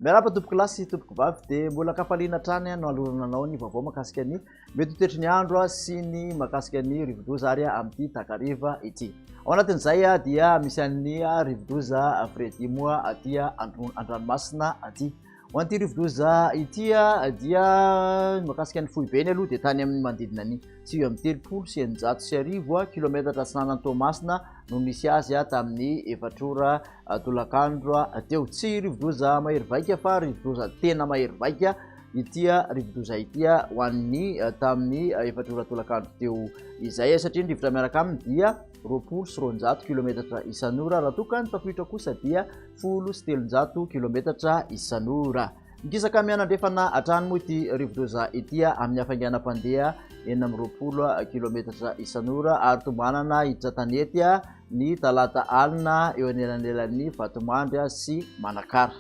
Miarahaba tompoko lahy sy tompoko vavy dia mbola ankafaliana hatrany no alorana anao ny vaovao makasika ny mety ho toetry ny andro sy ny makasika ny rivodoza ary amin'ity takariva ity. Ao anatin'izay dia misy an'ny rivodoza Freddy moa aty an-dranomasina aty. Ho an'ity rivodoza ity dia makasika ny foibeny aloha dia tany amin'ny manodidina ny 1639 kilometatra atsinanan'i Toamasina no nisy azy tamin'ny efatra ora tolakandro teo. Tsy rivodoza mahery vaika fa rivodoza tena mahery vaika ity rivodoza ity ho an'ny tamin'ny efatra ora tolakandro teo izay satria ny rivotra miaraka aminy dia 220 kilometatra isan'ora raha toa ka ny tafiotra kosa dia 310 kilometatra isan'ora. Mikisaka mianandrefana hatrany moa ity rivodoza ity amin'ny hafainganam-pandeha 26 kilometatra isan'ora ary tombanana hiditra tanety ny talata alina eo anelanelan'ny Vatomandry sy Manakara.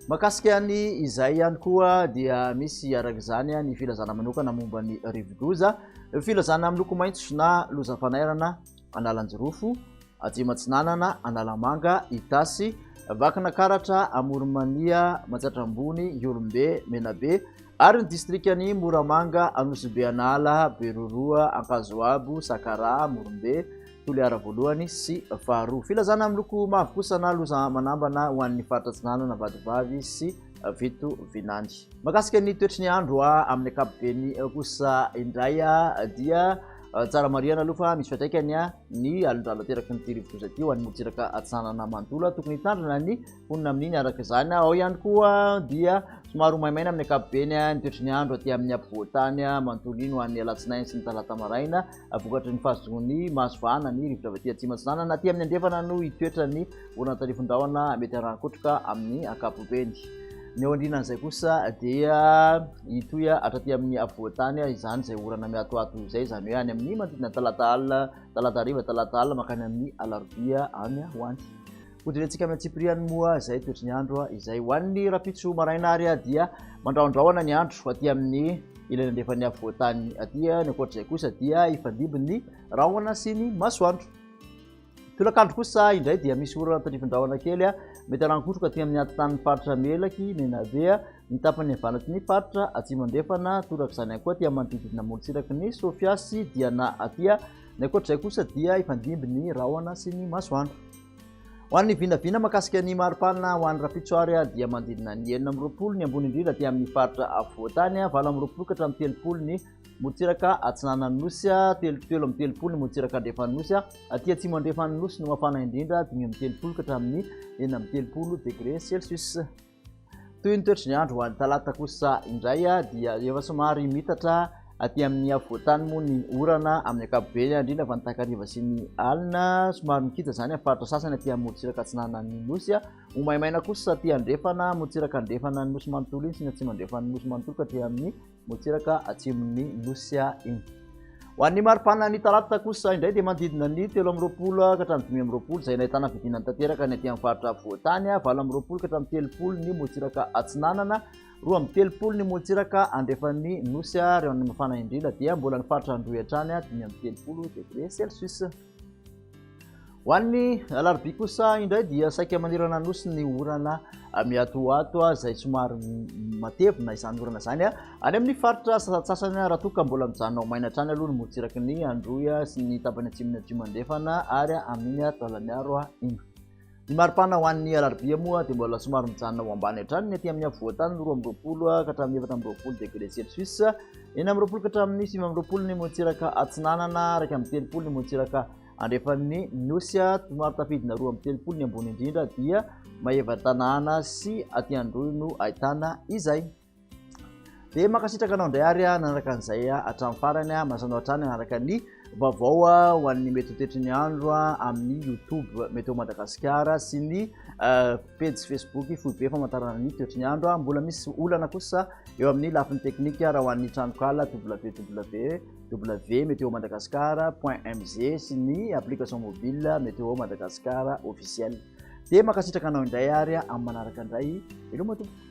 Mahakasika ny izay ihany koa dia misy araka izany ny filazana manokana momba ny rivodoza. Filazana miloko maitso na loza fanairana Analanjirofo, Atsimo Atsinanana, Analamanga, Itasy, Vakinakaratra, Amoron'i-Mania, Matsiatra Ambony, Ihorombe, Menabe ary ny distrikan'i Moramanga, Anosibe An'ala, Beroroha, Ankazoabo, Sakaraha, Morombe, Toliara voalohany sy faharoa. Filazana miloko mavo kosa na loza manambana ho an'ny faritra Atsinanana, Vatovavy sy Fitovinany. Mahakasika ny toetry ny andro amin'ny ankapobeny kosa indray dia tsara marihana aloha fa misy fiantraikany ny alondrano ateraky ny rivodoza ity ho an'ny morontsiraka atsinanana manontolo. Tokony hitandrina ny mponina amin'iny araka izany. Ao ihany koa dia somary ho maimaina amin'ny ankapobeny ny toetry ny andro aty amin'ny ampovoan-tany manontolo iny ho an'ny alatsinainy sy ny talata maraina vokatry ny fahazoan'ny mahazo vahana ny rivotra avy aty atsimo atsinanana. Aty amin'ny andrefana no hitoetra ny orana tandrifin-drahona mety haran-kotroka amin'ny ankapobeny. Ny ao aorianan'izay kosa dia hitohy hatraty amin'ny afovoan-tany izany izay orana miatoato izay, izany hoe any amin'ny manodidina talata alina, talata hariva, talata alina mankany amin'ny alarobia any ho any. Hojerentsika amin'ny antsipiriany moa izay toetry ny andro izay. Ho an'ny rahampitso maraina ary dia mandrahondrahona ny andro aty amin'ny ilany andrefan'ny afovoan-tany aty. Ny ankoatr'izay kosa dia hifandimby ny rahona sy ny masoandro. Tolakandro kosa indray dia misy orana tandrifin-drahona kely mety harankotroka aty amin'ny atitan'ny faritra Melaky, Menabe, ny tapany avaratry ny faritra Atsimo Andrefana, torak'izany ihany koa aty amin'ny manodidina morontsiraky ny Sofia sy Diana aty. Ny ankoatr'izay kosa dia hifandimby ny rahona sy ny masoandro. Ho an'ny vinavina mahakasika ny maripana ho an'ny rahampitso ary dia manodidina ny 26 ny ambony indrindra aty amin'ny faritra afovoan-tany, 28 ka hatramin'ny 30 ny Morontsiraka atsinanan'ny Nosy, 33 ny morontsiraka andrefan'ny Nosy, aty atsimo andrefan'ny Nosy no mafana indrindra, 35 ka hatramin'ny 36 degré celsius. Toy ny toetry ny andro ho an'ny talata kosa indray dia efa somary mitatra aty amin'ny afovoan-tany moa ny orana amin'ny ankapobeny, indrindra fa ny takariva sy ny alina. Somary mikija izany amin'ny faritra sasany aty amin'ny morontsiraka atsinanan'ny Nosy. Ho maimaina kosa aty andrefana, morontsiraka andrefana ny Nosy manontolo iny sy ny atsimo andrefan'ny Nosy manontolo ka aty amin'ny morontsiraka atsimon'ny Nosy iny. Ho an'ny maripana ny talata kosa indray dia manodidina ny 23 ka hatramin'ny 25 izay nahitana fidinana tanteraka ny aty amin'ny faritra afovoan-tany, 28 ka hatramin'ny 30 ny morontsiraka atsinanana, 32 ny morontsiraka andrefan'ny Nosy ary amin'ny mafana indrindra dia mbola ny faritra Androy hatrany 35 degré celsius. Ho an'ny alarobia kosa indray dia saika manerana ny Nosy ny orana miatoato izay somary matevina izany orana izany any amin'ny faritra sasantsasany raha toa ka mbola mijanona ho maina hatrany aloha ny morontsiraky ny Androy sy ny tapany atsimon'ny Atsimo Andrefana ary amin'iny Taolagnaro iny. Ny maripana ho an'ny alarobia moa dia mbola somary mijanona ho ambany hatrany ny aty amin'ny afovoan-tany 22 ka hatramin'ny 24 degré celsius, 26 ka hatramin'ny 29 ny morontsiraka atsinanana, 31 ny morontsiraka andrefan'ny Nosy, somary tafidina 32 ny ambony indrindra dia Maevatanàna sy aty Androy no ahitana izay. Dia mankasitraka anao indray ary nanaraka an'izay hatramin'ny farany. Manasa anao hatrany hanaraka ny vaovao ho an'ny mety ho toetry ny andro amin'ny YouTube Météo Madagascar sy ny pejy Facebook foibe famantarana ny toetry ny andro. Mbola misy olana kosa eo amin'ny lafiny teknika raha ho an'ny tranonkala www.meteomadagascar.mg sy ny application mobile Météo Madagascar officiel. Dia mankasitraka anao indray ary amin'ny manaraka indray. Veloma tompoko.